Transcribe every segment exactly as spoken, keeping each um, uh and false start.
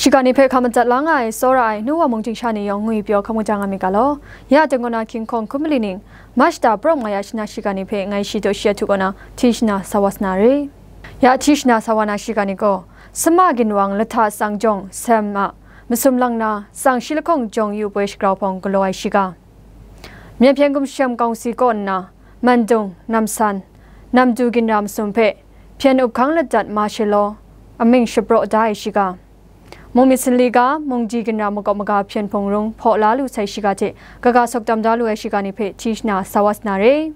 Shiga ni hpe hkam madat la nga ai, tsawra ai, nu wa mung ting sha ni yawng ngwi pyaw hkam kaja nga myit ga law. Ya teng kaw na hkying hkawng hkun mali ning, March da prawng nga ya shana shiga ni hpe ngai shi daw shi ahtu kaw na, hti shana sa wa sa na re. Ya hti shana sa wa na shiga ni gaw, Sama ginwang lahta tsang jawng sem a, masum lang na, tsang shi lahkawng jawng yu poi shagrau hpawng galaw ai shiga. Myen hpyen gumshem kawng si kaw nna, Mandung, Namsan, Namdu ginra masum hpe hpyen up hkang ladat ma she law, amying shapraw da ai shiga. Mung myit sinli ga, mungdi ginra makawp maga hpyen hpung rung hpaw la lu sai shiga hte, kaga sawk tam da lu ai shiga ni hpe hti shana sa wa sa na re.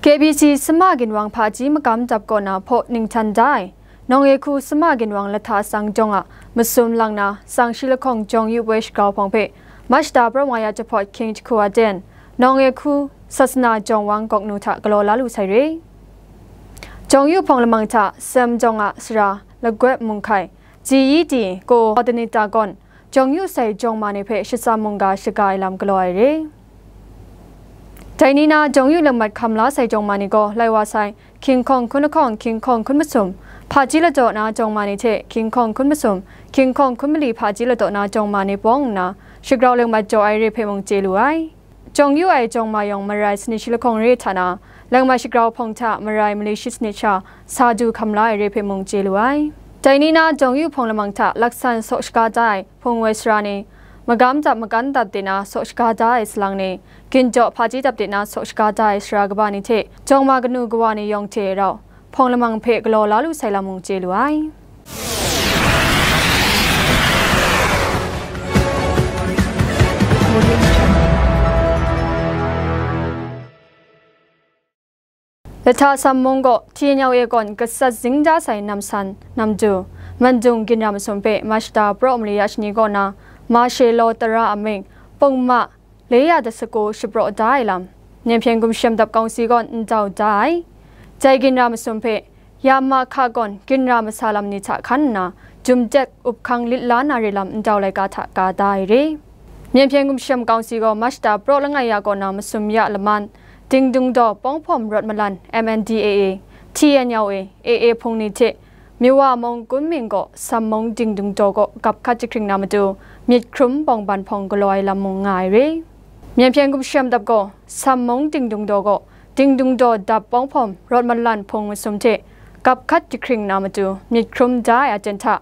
K B C Sama ginwang hpaji magam dap kaw na hpaw ninghtan da ai, Nawng e hku Sama ginwang lahta tsang jawng a masum lang na, tsang shi lahkawng jawng yu poi shagrau hpawng hpe, March da prawng nga ya jahpawt hkying jahku a ten, Nawng e hku Sasana jawng wang gawk nu hta galaw la lu sai re. Jawng yu hpawng lamang hta Sem jawng a sara Lagwep Mung Hkai, Ji Yi Ti, Ko Adanita gawn, jawng yu sai jawng ma ni hpe shatsam mungga shaga ai lam galaw ai re. Dai ni na jawng yu lengmat hkam la sai jawng ma ni gaw, lai wa sai, hkying hkawng hkun lahkawng, hkying hkawng hkun masum, hpaji ladaw na jawng ma ni hte, hkying hkawng hkun masum, hkying hkawng hkun mali hpaji ladaw na jawng ma ni bawng nna, shagrau lengmat jaw ai re hpe mung chye lu ai. Jawng yu ai jawng ma yawng marai sanit shi lahkawng re hta na, lengmat shagrau hpawng hta marai mali shi sanit sha sa du hkam la ai re hpe mung chye lu ai. Dai ni na jawng yu hpawng lamang hta laksan saw shaga da ai hpung woi sara ni, magam dap makan dap de na saw shaga da ai salang ni, ginjaw hpaji dap de na saw shaga da ai sara kaba ni hte, jawng ma kanu kawa ni yawng hte rau, hpawng lamang hpe galaw la lu sai lam mung chye lu ai. Lahta Sam mung gaw T N L A gawn gasat zing da sai Namsan, Namdu, Mandung ginra masum hpe March da praw mali ya shani kaw na, ma she law tara amying, pungma, le ya da saku shapraw da ai lam, Myen hpyen gumshem dap kawng si gawn ndau da ai. Dai ginra masum hpe, ya ma hka gawn ginra masa lam ni hta hkan nna, jum tek up hkang lit la na re lam ndau laika hta ka da ai re. Myen hpyen gumshem kawng si gaw March da praw langai ya kaw na masum ya laman, Dingdung Daw Pawng Hpawm Rawt Malan, M N D A A, T N L A, A A hpung ni hte, Miwa mung Kunming gaw Sam mung Dingdung Daw gaw gap hkat jahkring na matu, myit hkrum bawng ban hpawng galaw ai lam mung nga ai re. Myen hpyen gumshem dap gaw, Sam mung Dingdung Daw gaw, Dingdung Daw dap Pawng Hpawm Rawt Malan hpung masum hte gap hkat jahkring na matu, myit hkrum da ai aten hta,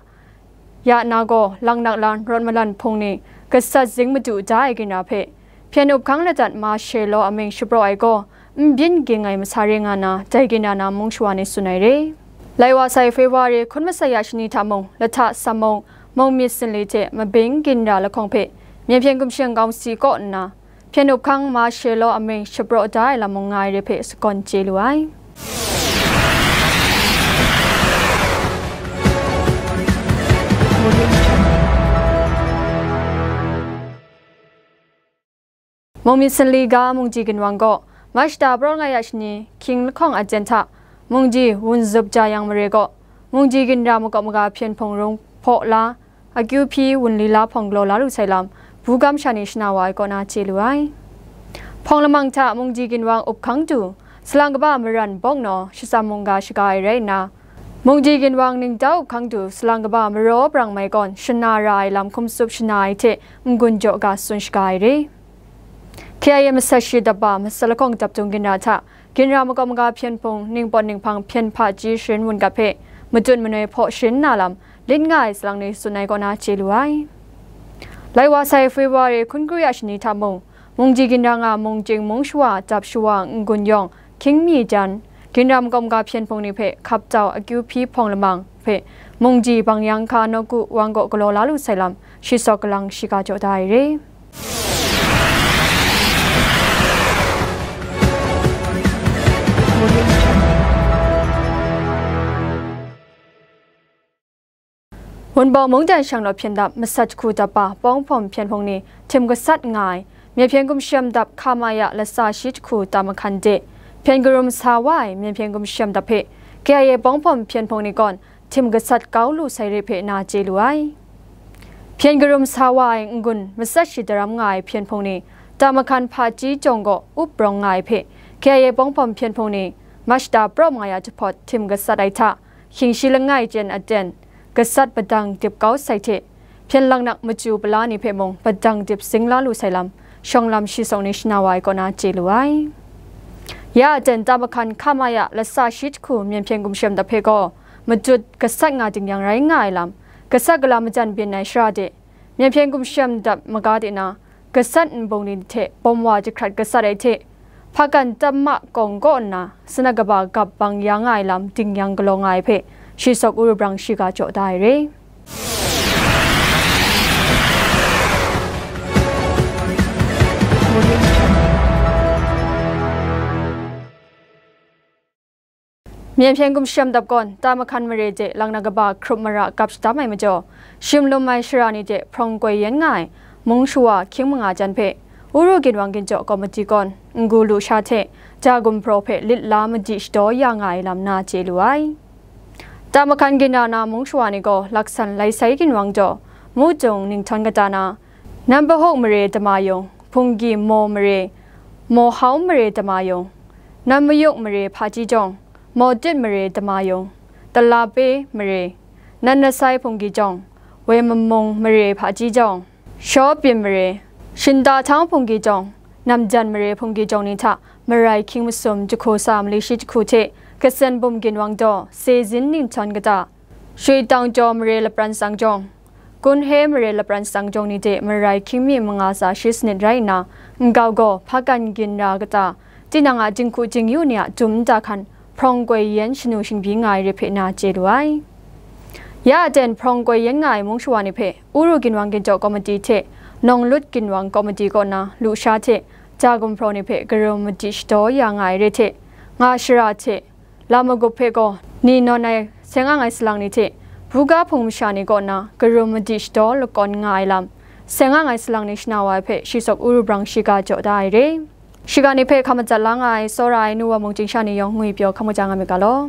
ya na gaw, Langnak Lan Rawt Malan hpung ni gasat zing madu da ai ginra hpe, hpyen up hkang ladat ma she law amying shapraw ai gaw, n byin ging ai masa re nga na, dai ginra na mung shawa ni tsun ai re. Lai wa sai February hkun masai ya shani hta mung, Lahta Sam mung, mung myit sinli hte Mabing ginra lahkawng hpe, Myen hpyen gumshem kawng si kaw nna, hpyen up hkang ma she law amying shapraw da ai lam mung nga ai re hpe sagawn chye lu ai. Mung myit sinli ga mungdi ginwang gaw, March da praw langai ya shani, hkying lahkawng aten hta, mungdi wun zup ja yang mare gaw, mungdi ginra makawp maga hpyen hpung rung hpaw la, akyu hpyi wun lila hpawng galaw la lu sai lam, bugam sha ni shana wa ai kaw na chye lu ai. Hpawng lamang hta mungdi ginwang up hkang du, salang kaba maran bawng naw, shatsam mungga shaga ai rai nna, mungdi ginwang ningdau up hkang du, salang kaba maraw brang mai gawn, shana ra ai lam hkum tsup shana ai hte n-gun jaw ga tsun shaga ai re. K I A masat shi dap ba, masat lahkawng dap dung ginra hta, ginra makawp maga hpyen hpung, ningpawt ninghpang hpyen hpaji sharin wun gap hpe, matut manoi hpaw sharin na lam, lit nga ai salang ni tsun ai kaw na chye lu ai. Lai wa sai February hkun kru ya shani hta mung, mungdi ginra nga mung chying mung shawa, dap shawa, n-gun yawng, hkying mi dan, ginra makawp maga hpyen hpung ni hpe hkap tau akyu hpyi hpawng lamang hpe, mungdi bang yang hka nawku wang gaw galaw la lu sai lam, shi sawk galang shiga jaw da ai re. Wunpawng mungdan shanglawt hpyen dap masat jahku dap ba pawng hpawm hpyen hpung ni htim gasat nga ai, Myen hpyen gumshem dap hka ma ya latsa shi jahku tam mahkan de, hpyen karum sa wa ai Myen hpyen gumshem dap hpe K I A pawng hpawm hpyen hpung ni gawn htim gasat kau lu sai re hpe na chye lu ai. Hpyen karum sa wa ai n-gun matsat shi daram nga ai hpyen hpung ni, Tamakhan Hpaji jawng gaw up rawng nga ai hpe, K I A Pawngpawm Hpyen Hpung ni mashta prawp nga ya jahpawt htim gasat ai hta, hkying shi langai chyen aten, gasat padang dip kau sai hte, hpyen laknak machyu pala ni hpe mung padang dip sing la lu sai lam, shawng lam shi sawng ni shana wa ai kaw na chye lu ai. Ya aten Tamakhan K M ya lasa shi jahku Myen Hpyen Gumshem Dap hpe gaw, majut gasat nga dingyang rai nga ai lam, gasat gala majan byin ai shara de, Myen Hpyen Gumshem Dap maga de na, gasat nbung ni hte bawm wa jahkrat gasat ai hte, hpakan tam ma kawng kaw nna, sana kaba gap bang ya nga ai lam dingyang galaw nga ai hpe, shi sawk uru brang shiga jaw da ai re. Myen Hpyen Gumshem Dap gawn Tamakhan mare de laknak kaba hkrup mara gap shadam ai majaw, shim lum ai shara ni de hprawng koi yen nga ai mung shawa hkying manga jan hpe, Uru Ginwang Ginjaw Komiti gawn, n-gu lu sha hte, ja gumhpraw hpe lit la madi shadaw ya nga ai lam na chye lu ai. Tamakhan ginra na mung shawa ni gaw laksan lai sai ginwang jaw, Mutung Ninghtawng kata na, Nanpahuk mare Dama Yung, Hpunggi Maw mare, Mawhau mare Dama Yung, Nanmayuk mare Hpaji jawng, Mawdit mare Dama Yung, Talape mare, Nannasai Hpunggi jawng, Wemamung mare Hpaji jawng, Shawpyin mare, Shindahtang Hpunggi jawng, Namjan mare Hpunggi jawng ni hta marai hkying masum jahku sa mali shi jahku hte, Kasen Bum Ginwang jaw, Sezin Ninghtawng kata, Shwitang Jaw mare lapran sang jawng, Kunhe mare lapran sang jawng ni de marai hkying mi manga sa shi sanit rai nna, nkau gaw hpakan ginra kata, tinang a jinghku jingyu ni a jum nta hkan, hprawng koi yen shanu shingbyi nga ai re hpe na chye lu ai. Ya aten hprawng koi yen nga ai mung shawa ni hpe, Uru Ginwang Ginjaw Komiti hte Nawng Lut Ginwang Komiti kaw na lu sha hte, ja gumhpraw ni hpe karum madi shadaw ya nga ai re hte, nga shara hte, Lam magup hpe gaw, ni nawn ai seng ang ai salang ni hte, buga hpung masha ni kaw na karum madi shadaw lakawn nga ai lam, seng ang ai salang ni shana wa ai hpe shi sawk uru brang shiga jaw da ai re. Shiga ni hpe hkam matsat la nga ai, tsawra ai nu wa mung chyingsha ni yawng ngwi pyaw hkam kaja nga myit ga law.